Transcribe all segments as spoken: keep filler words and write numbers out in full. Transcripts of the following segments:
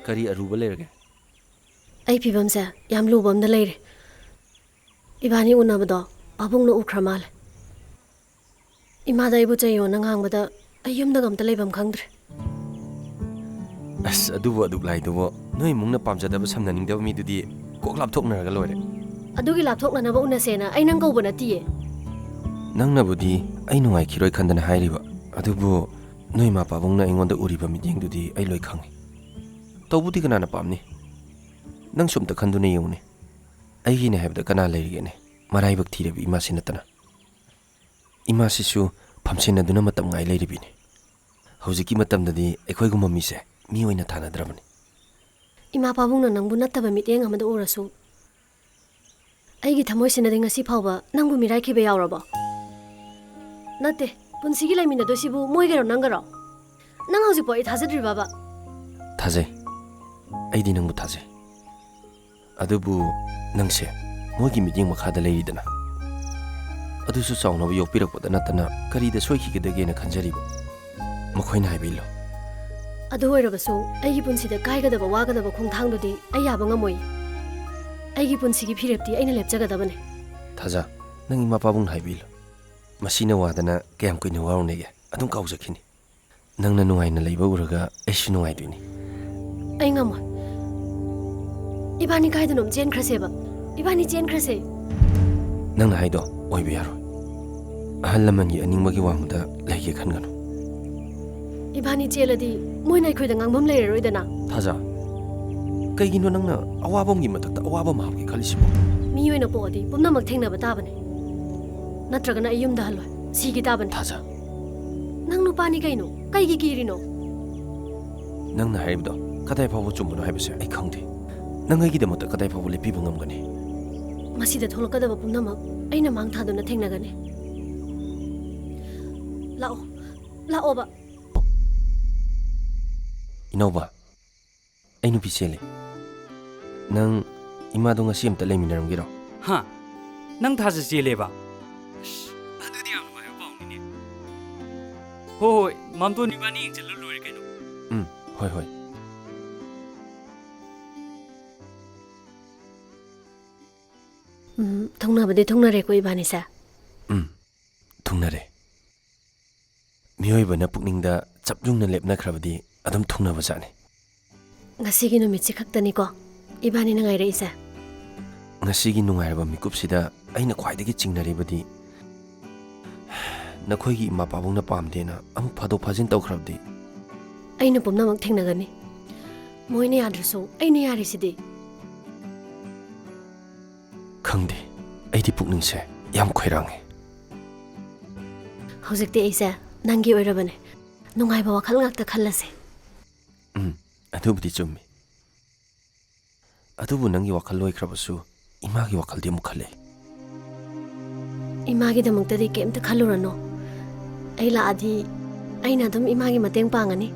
ꯀꯔꯤ ꯑꯔꯨꯕ ꯂꯩꯔꯒꯦ? ꯑꯩ ꯐꯤꯕꯝꯁꯦ ꯌꯥꯝ ꯂꯨꯕ ꯑꯝꯗ ꯂꯩꯔꯦ꯫ ꯏꯕꯥꯅꯤ ꯎꯅꯕꯗꯣ ꯄꯥꯕꯨꯡꯅ ꯎꯈ꯭ꯔ ꯃꯥꯜꯂꯦ꯫ ꯏꯃꯥꯗ ꯑꯩꯕꯨ ꯆꯩꯌꯣꯅ ꯉꯥꯡꯕꯗ ꯑꯩ ꯌꯨꯝꯗꯒ ꯑꯝꯇ ꯂꯩꯐꯝ ꯈꯪꯗ꯭ꯔꯦ꯫ ꯑꯁ, ꯑꯗꯨꯕꯨ ꯑꯗꯨꯛ ꯂꯥꯏꯗꯨꯕꯨ? ꯅꯣꯏ ꯏꯃꯨꯡꯅ ꯄꯥꯝꯖꯗꯕ ꯁꯝꯅꯅꯤꯡꯗꯕ ꯃꯤꯗꯨꯗꯤ ꯀꯣꯛ ꯂꯥꯞꯊꯣꯛꯅꯔꯒ ꯂꯣꯏꯔꯦ꯫ ꯑꯗꯨꯒꯤ ꯂꯥꯞꯊꯣꯛꯅꯅꯕ ꯎꯅꯁꯦꯅ ꯑꯩ ꯅꯪ ꯀꯧꯕ ꯅꯠꯇꯤꯌꯦ꯫ ꯅꯪꯅꯕꯨꯗꯤ ꯑꯩ ꯅꯨꯡꯉꯥꯏꯈꯤꯔꯣꯏ ꯈꯟꯗꯅ ꯍꯥꯏꯔꯤꯕ, ꯑꯗꯨꯕꯨ ꯅꯣꯏ ꯏꯃꯥ ꯄꯥꯕꯨꯡꯅ ꯑꯩꯉꯣꯟꯗ ꯎꯔꯤꯕ ꯃꯤꯠꯌꯦꯡꯗꯨꯗꯤ ꯑꯩ ꯂꯣꯏ ꯈꯪꯉꯤ꯫ ꯇꯧꯕꯨꯗꯤ ꯀꯅꯥꯅ ꯄꯥꯝꯅꯤ? ꯅꯪꯁꯨ ꯑꯝꯇ ꯈꯟꯗꯨꯅ ꯌꯦꯡꯉꯨꯅꯦ꯫ ꯑꯩꯒꯤꯅꯦ ꯍꯥꯏꯕꯗ ꯀꯅꯥ ꯂꯩꯔꯤꯒꯦꯅꯦ? ꯃꯔꯥꯏꯕꯛ ꯊꯤꯔꯕ ꯏꯃꯥꯁꯤ ꯅꯠꯇꯅ꯫ ꯏꯃꯥꯁꯤꯁꯨ ꯐꯝꯁꯦꯟꯅꯗꯨꯅ ꯃꯇꯝ ꯉꯥꯏ ꯂꯩꯔꯤꯕꯤꯅꯤ꯫ ꯍꯧꯖꯤꯛꯀꯤ ꯃꯇꯝꯗꯗꯤ ꯑꯩꯈꯣꯏꯒꯨꯝꯕ ꯃꯤꯁꯦ ꯃꯤ ꯑꯣꯏꯅ ꯊꯥꯅꯗ꯭ꯔꯕꯅꯤ꯫ ꯏꯃꯥ ꯄꯥꯕꯨꯡꯅ ꯅꯪꯕꯨ ꯅꯠꯇꯕ ꯃꯤꯠꯌꯦꯡ ꯑꯃꯗ ꯎꯔꯁꯨ, ꯑꯩꯒꯤ ꯊꯃꯣꯏꯁꯤꯅꯗꯤ ꯉꯁꯤ ꯐꯥꯎꯕ ꯅꯪꯕꯨ ꯃꯤꯔꯥꯏꯈꯤꯕ ꯌꯥꯎꯔꯕꯣ? ꯅꯠꯇꯦ, ꯄꯨꯟꯁꯤꯒꯤ ꯂꯩꯃꯤꯟꯅꯗꯣꯏꯁꯤꯕꯨ ꯃꯣꯏꯒꯔꯣ ꯅꯪꯒꯔꯣ? ꯅꯪ ꯍꯧꯖꯤꯛꯐꯥꯎ ꯑꯩ ꯊꯥꯖꯗ꯭ꯔꯤꯕꯕ? ꯊꯥꯖꯩ꯫ ꯑꯩꯗꯤ ꯅꯪꯕꯨ ꯊꯥꯖꯩ꯫ ꯑꯗꯨꯕꯨ ꯅꯪꯁꯦ ꯃꯣꯏꯒꯤ ꯃꯤꯠꯌꯦꯡ ꯃꯈꯥꯗ ꯂꯩꯔꯤꯗꯅ꯫ ꯑꯗꯨꯁꯨ ꯆꯥꯎꯅꯕ ꯌꯣꯛꯄꯤꯔꯛꯄꯗ ꯅꯠꯇꯅ ꯀꯔꯤꯗ ꯁꯣꯏꯈꯤꯒꯗꯒꯦꯅ ꯈꯟꯖꯔꯤꯕ? ꯃꯈꯣꯏꯅ ꯍꯥꯏꯕꯤꯜꯂꯣ꯫ ꯑꯗꯨ ꯑꯣꯏꯔꯕꯁꯨ ꯑꯩꯒꯤ ꯄꯨꯟꯁꯤꯗ ꯀꯥꯏꯒꯗꯕ ꯋꯥꯒꯗꯕ ꯈꯣꯡꯊꯥꯡꯗꯨꯗꯤ ꯑꯩ ꯌꯥꯕ ꯉꯝꯃꯣꯏ꯫ ꯑꯩꯒꯤ ꯄꯨꯟꯁꯤꯒꯤ ꯐꯤꯔꯦꯞꯇꯤ ꯑꯩꯅ ꯂꯦꯞꯆꯒꯗꯕꯅꯤ꯫ ꯊꯥꯖ, ꯅꯪ ꯏꯃꯥ ꯄꯥꯕꯨꯡꯅ ꯍꯥꯏꯕꯤꯜꯂꯣ꯫ ꯃꯁꯤꯅ ꯋꯥꯗꯅ ꯀꯌꯥꯝ ꯀꯨꯏꯅ ꯋꯥꯔꯨꯅꯦꯒꯦ? ꯑꯗꯨꯝ ꯀꯥꯎꯖꯈꯤꯅꯤ꯫ ꯅꯪꯅ ꯅꯨꯡꯉꯥꯏꯅ ꯂꯩꯕ ꯎꯔꯒ ꯑꯩꯁꯨ ꯅꯨꯡꯉꯥꯏꯗꯣꯏꯅꯤ꯫ ꯑꯩ ꯉꯝꯃꯣꯏ꯫ ꯏꯕꯥꯅꯤ ꯀꯥꯏꯗꯅꯣꯝ ꯆꯦꯟꯈ꯭ꯔꯁꯦꯕ꯫ ꯏꯕꯥꯅꯤ ꯆꯦꯟꯈ꯭ꯔꯁꯦ꯫ ꯅꯪꯅ ꯍꯥꯏꯗꯣ ꯑꯣꯏꯕ ꯌꯥꯔꯣꯏ꯫ ꯑꯍꯜ ꯂꯃꯟꯒꯤ ꯑꯅꯤꯡꯕꯒꯤ ꯋꯥꯡꯃꯗ ꯂꯩꯒꯦ ꯈꯟꯒꯅꯨ꯫ ꯏꯕꯥꯅꯤ ꯆꯦꯜꯂꯗꯤ ꯃꯣꯏꯅ ꯑꯩꯈꯣꯏꯗ ꯉꯥꯡꯐꯝ ꯂꯩꯔꯔꯣꯏꯗꯅ꯫ ꯊꯥꯖ, ꯀꯩꯒꯤꯅꯣ ꯅꯪꯅ ꯑꯋꯥꯕ ꯑꯃꯒꯤ ꯃꯊꯛꯇ ꯑꯋꯥꯕ ꯑꯃ ꯍꯥꯞꯀꯦ ꯈꯜꯂꯤꯁꯤꯕꯣ? ꯃꯤ ꯑꯣꯏꯅ ꯄꯣꯛꯑꯗꯤ ꯄꯨꯝꯅꯃꯛ ꯊꯦꯡꯅꯕ ꯇꯥꯕꯅꯤ꯫ ꯅꯠꯇ꯭ꯔꯒꯅ ꯑꯩ ꯌꯨꯝꯗ ꯍꯜꯂꯣꯏ꯫ ꯁꯤꯒꯤ ꯇꯥꯕꯅꯤ꯫ ꯊꯥꯖ꯫ ꯅꯪ ꯅꯨꯄꯥꯅꯤ ꯀꯩꯅꯣ? ꯀꯩꯒꯤ ꯀꯤꯔꯤꯅꯣ? ꯅꯪꯅ ꯍꯥꯏꯔꯤꯕꯗꯣ ꯀꯗꯥꯏ ꯐꯥꯎꯕ ꯆꯨꯝꯕꯅꯣ ꯍꯥꯏꯕꯁꯦ ꯑꯩ ꯈꯪꯗꯦ꯫ ꯅꯪ ꯑꯩꯒꯤꯗꯃꯛꯇ ꯀꯗꯥꯏ ꯐꯥꯎꯕ ꯂꯦꯞꯄꯤꯕ ꯉꯝꯒꯅꯤ? ꯃꯁꯤꯗ ꯊꯣꯛꯂꯛꯀꯗꯕ ꯄꯨꯝꯅꯃꯛ ꯑꯩꯅ ꯃꯥꯡ ꯊꯥꯗꯨꯅ ꯊꯦꯡꯅꯒꯅꯤ꯫ ꯂꯥꯛꯑꯣ, ꯂꯥꯛꯑꯣꯕ꯫ ꯏꯅꯥꯎꯕ, ꯑꯩ ꯅꯨꯄꯤ ꯆꯦꯜꯂꯦ꯫ ꯅꯪ ꯏꯃꯥꯗꯣ ꯉꯁꯤ ꯑꯝꯇ ꯂꯩꯃꯤꯟꯅꯔꯝꯒꯦꯔꯣ? ꯍꯥ? ꯅꯪ ꯊꯥꯖ ꯆꯦꯜꯂꯦꯕ? ꯑꯁ, ꯑꯗꯨꯗꯤ ꯌꯥꯝ ꯅꯨꯡꯉꯥꯏꯕ ꯄꯥꯎꯅꯤꯅꯦ꯫ ꯍꯣꯏ, ꯍꯣꯏ, ꯃꯥꯝꯇꯣꯟ ꯏꯕꯥꯅꯤ ꯌꯦꯡ ꯆꯠꯂ ꯂꯣꯏꯔꯦ ꯀꯩꯅꯣ꯫ ꯎꯝ, ꯍꯣꯏ, ꯍꯣꯏ꯫ ꯎꯝ, ꯊꯨꯡꯅꯕꯗꯤ ꯊꯨꯡꯅꯔꯦꯀꯣ ꯏꯕꯥꯅꯤꯁꯦ? ꯎꯝ, ꯊꯨꯡꯅꯔꯦ꯫ ꯃꯤꯑꯣꯏꯕꯅ ꯄꯨꯛꯅꯤꯡꯗ ꯆꯞ ꯌꯨꯡꯅ ꯂꯦꯞꯅꯈ꯭ꯔꯕꯗꯤ ꯑꯗꯨꯝ ꯊꯨꯡꯅꯕꯖꯥꯠꯅꯤ꯫ ꯉꯁꯤꯒꯤ ꯅꯨꯃꯤꯠꯁꯤ ꯈꯛꯇꯅꯤꯀꯣ ꯏꯕꯥꯅꯤꯅ ꯉꯥꯏꯔꯛꯏꯁꯦ? ꯉꯁꯤꯒꯤ ꯅꯨꯡꯉꯥꯏꯔꯕ ꯃꯤꯀꯨꯞꯁꯤꯗ ꯑꯩꯅ ꯈ꯭ꯋꯥꯏꯗꯒꯤ ꯆꯤꯡꯅꯔꯤꯕꯗꯤ ꯅꯈꯣꯏꯒꯤ ꯏꯃꯥ ꯄꯥꯕꯨꯡꯅ ꯄꯥꯝꯗꯦꯅ ꯑꯃꯨꯛ ꯐꯥꯗꯣꯛ ꯐꯥꯖꯤꯟ ꯇꯧꯈ꯭ꯔꯕꯗꯤ꯫ ꯑꯩꯅ ꯄꯨꯝꯅꯃꯛ ꯊꯦꯡꯅꯒꯅꯤ꯫ ꯃꯣꯏꯅ ꯌꯥꯗ꯭ꯔꯁꯨ ꯑꯩꯅ ꯌꯥꯔꯤꯁꯤꯗꯤ꯫ ꯈꯪꯗꯦ, ꯑꯩꯗꯤ ꯄꯨꯛꯅꯤꯡꯁꯦ ꯌꯥꯝ ꯈꯣꯏꯔꯥꯡꯉꯦ꯫ ꯍꯧꯖꯤꯛꯇꯤ ꯑꯩꯁꯦ ꯅꯪꯒꯤ ꯑꯣꯏꯔꯕꯅꯦ꯫ ꯅꯨꯡꯉꯥꯏꯕ ꯋꯥꯈꯜ ꯉꯥꯛꯇ ꯈꯜꯂꯁꯦ꯫ ꯎꯝ, ꯑꯗꯨꯕꯨꯗꯤ ꯆꯨꯝꯃꯤ꯫ ꯑꯗꯨꯕꯨ ꯅꯪꯒꯤ ꯋꯥꯈꯜ ꯂꯣꯏꯈ꯭ꯔꯕꯁꯨ ꯏꯃꯥꯒꯤ ꯋꯥꯈꯜꯗꯤ ꯑꯃꯨꯛ ꯈꯜꯂꯦ꯫ ꯏꯃꯥꯒꯤꯗꯃꯛꯇꯗꯤ ꯀꯩꯝꯇ ꯈꯜꯂꯨꯔꯅꯨ꯫ ꯑꯩ ꯂꯥꯛꯑꯗꯤ ꯑꯩꯅ ꯑꯗꯨꯝ ꯏꯃꯥꯒꯤ ꯃꯇꯦꯡ ꯄꯥꯡꯉꯅꯤ꯫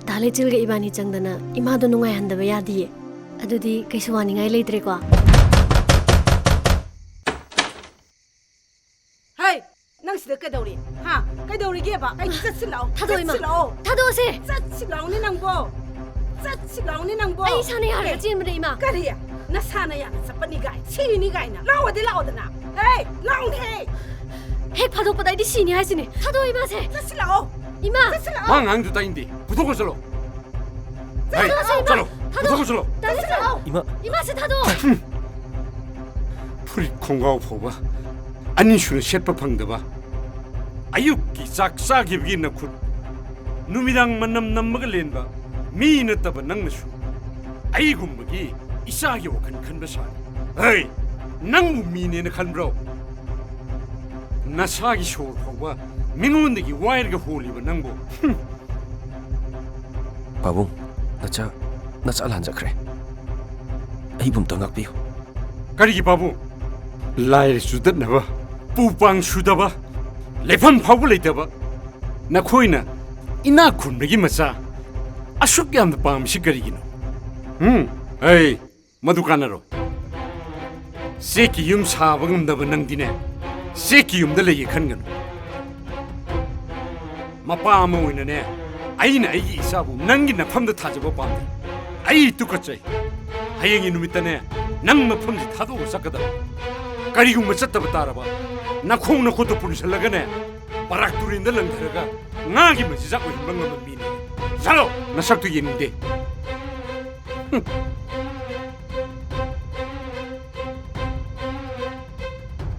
ꯗꯥ ꯂꯩꯆꯤꯜꯒ ꯏꯕꯥꯅꯤ ꯆꯪꯗꯅ ꯏꯃꯥꯗꯣ ꯅꯨꯡꯉꯥꯏꯍꯟꯗꯕ ꯌꯥꯗꯤꯌꯦ꯫ ꯑꯗꯨꯗꯤ ꯀꯩꯁꯨ ꯋꯥꯅꯤꯡꯉꯥꯏ ꯂꯩꯇ꯭ꯔꯦꯀꯣ? ꯍꯩ! ꯅꯪ ꯁꯤꯗ ꯀꯩꯗꯧꯔꯤ? ꯍꯥ? ꯀꯩꯗꯧꯔꯤꯒꯦꯕ? ꯑꯩ ꯆꯠꯁꯤꯜꯂꯛꯑꯣ꯫ ꯊꯥꯗꯣꯛꯑꯣ, ꯏꯃꯥ꯫ ꯆꯠꯁꯤꯜꯂꯛꯑꯣ꯫ ꯊꯥꯗꯣꯛꯑꯣꯁꯦ꯫ ꯆꯠꯁꯤꯜꯂꯛꯑꯣꯅꯦ ꯅꯪꯕꯣ꯫ ꯆꯠꯁꯤꯜꯂꯛꯑꯣꯅꯦ ꯅꯪꯕꯣ꯫ ꯑꯩ ꯏꯁꯥꯅ ꯌꯥꯔꯒ ꯑꯦ, ꯆꯦꯟꯕꯅꯦ, ꯏꯃꯥ꯫ ꯀꯔꯤ? ꯅꯁꯥꯅ ꯌꯥꯅ ꯆꯠꯄꯅꯤ ꯀꯥꯏ, ꯁꯤꯅꯤ ꯀꯥꯏꯅ꯫ ꯂꯥꯛꯑꯣꯗꯤ ꯂꯥꯛꯑꯣꯗꯅ꯫ ꯑꯦ, ꯂꯥꯛꯑꯣꯅꯦ꯫ ꯍꯦꯛ ꯐꯥꯗꯣꯛꯄꯗ ꯑꯩꯗꯤ ꯁꯤꯅꯤ ꯍꯥꯏꯁꯤꯅꯦ꯫ ꯊꯥꯗꯣꯛꯑꯣ ꯏꯃꯥꯁꯦ꯫ ꯆꯠꯁꯤꯜꯂꯛꯑꯣ꯫ ꯏꯃꯥ꯫ ꯆꯠꯁꯤꯜꯂꯛꯑꯣ꯫ ꯃꯥ ꯉꯥꯡꯗꯨ ꯇꯥꯏꯅꯤꯡꯗꯦ꯫ ꯄꯨꯊꯣꯛꯈ꯭ꯔꯣ ꯆꯠꯂꯣ꯫ ꯍꯩ, ꯊꯥꯗꯣꯛꯑꯣ, ꯏꯃꯥ꯫ ꯆꯠꯂꯣ꯫ ꯊꯥꯗꯣꯛꯑꯣ꯫ ꯄꯨꯊꯣꯛꯈ꯭ꯔꯣ ꯆꯠꯂꯣ꯫ ꯇꯥꯅꯤꯡꯗꯦ꯫ ꯏꯃꯥ꯫ ꯏꯃꯥꯁꯦ ꯊꯥꯗꯣꯛꯑꯣ꯫ ꯐꯨꯔꯤꯠ ꯈꯣꯡꯒ꯭ꯔꯥꯎ ꯐꯥꯎꯕ ꯑꯅꯤꯁꯨꯅ ꯁꯦꯠꯄ ꯐꯪꯗꯕ, ꯑꯌꯨꯛꯀꯤ ꯆꯥꯛ ꯆꯥꯈꯤꯕꯒꯤ ꯅꯈꯨꯠ, ꯅꯨꯃꯤꯗꯥꯡ ꯃꯅꯝ ꯅꯝꯃꯒ ꯂꯦꯟꯕ ꯃꯤ ꯅꯠꯇꯕ ꯅꯪꯅꯁꯨ ꯑꯩꯒꯨꯝꯕꯒꯤ ꯏꯆꯥꯒꯤ ꯋꯥꯈꯜ ꯈꯟꯕ ꯁꯥꯔꯤ꯫ ꯍꯩ, ꯅꯪꯕꯨ ꯃꯤꯅꯦꯅ ꯈꯟꯕ꯭ꯔꯣ? ꯅꯁꯥꯒꯤ ꯁꯣꯔ ꯐꯥꯎꯕ ꯃꯤꯉꯣꯟꯗꯒꯤ ꯋꯥꯏꯔꯒ ꯍꯣꯜꯂꯤꯕ ꯅꯪꯕꯨ꯫ ꯍꯨꯝ꯫ ꯄꯥꯕꯨꯡ, ꯅꯆꯥ, ꯅꯆꯥ ꯂꯥꯟꯖꯈ꯭ꯔꯦ꯫ ꯑꯩꯕꯨ ꯑꯝꯇ ꯉꯥꯛꯄꯤꯌꯨ꯫ ꯀꯔꯤꯒꯤ ꯄꯥꯕꯨꯡ? ꯂꯥꯏꯔ ꯆꯨꯗꯠꯅꯕ, ꯄꯨ ꯄꯥꯡ ꯁꯨꯗꯕ, ꯂꯩꯐꯝ ꯐꯥꯎꯕ ꯂꯩꯇꯕ ꯅꯈꯣꯏꯅ ꯏꯅꯥꯛ ꯈꯨꯟꯕꯒꯤ ꯃꯆꯥ ꯑꯁꯨꯛ ꯌꯥꯝꯅ ꯄꯥꯝꯃꯤꯁꯤ ꯀꯔꯤꯒꯤꯅꯣ? ꯎꯝ? ꯑꯩ ꯃꯗꯨ ꯀꯥꯟꯅꯔꯣꯏ꯫ ꯆꯦꯛꯀꯤ ꯌꯨꯝ ꯁꯥꯕ ꯉꯝꯗꯕ ꯅꯪꯗꯤꯅꯦ, ꯆꯦꯛꯀꯤ ꯌꯨꯝꯗ ꯂꯩꯒꯦ ꯈꯟꯒꯅꯨ꯫ ꯃꯄꯥ ꯑꯃ ꯑꯣꯏꯅꯅꯦ, ꯑꯩꯅ ꯑꯩꯒꯤ ꯏꯆꯥꯕꯨ ꯅꯪꯒꯤ ꯅꯐꯝꯗ ꯊꯥꯖꯕ ꯄꯥꯝꯗꯦ꯫ ꯑꯩ ꯇꯨꯀꯠꯆꯩ꯫ ꯍꯌꯦꯡꯒꯤ ꯅꯨꯃꯤꯠꯇꯅꯦ, ꯅꯪ ꯃꯐꯝꯁꯤ ꯊꯥꯗꯣꯛꯑꯒ ꯆꯠꯀꯗꯕ꯫ ꯀꯔꯤꯒꯨꯝꯕ ꯆꯠꯇꯕ ꯇꯥꯔꯕ, ꯅꯈꯣꯡ ꯅꯈꯨꯠꯇꯨ ꯄꯨꯟꯁꯤꯜꯂꯒꯅꯦ, ꯕꯔꯥꯛ ꯇꯨꯔꯦꯟꯗ ꯂꯪꯊꯔꯒ ꯉꯥꯒꯤ ꯃꯆꯤꯟꯖꯥꯛ ꯑꯣꯏꯍꯟꯕ ꯉꯝꯕ ꯃꯤꯅꯤ꯫ ꯆꯠꯂꯣ, ꯅꯁꯛꯇꯨ ꯌꯦꯡꯅꯤꯡꯗꯦ꯫ ꯍꯨꯝ꯫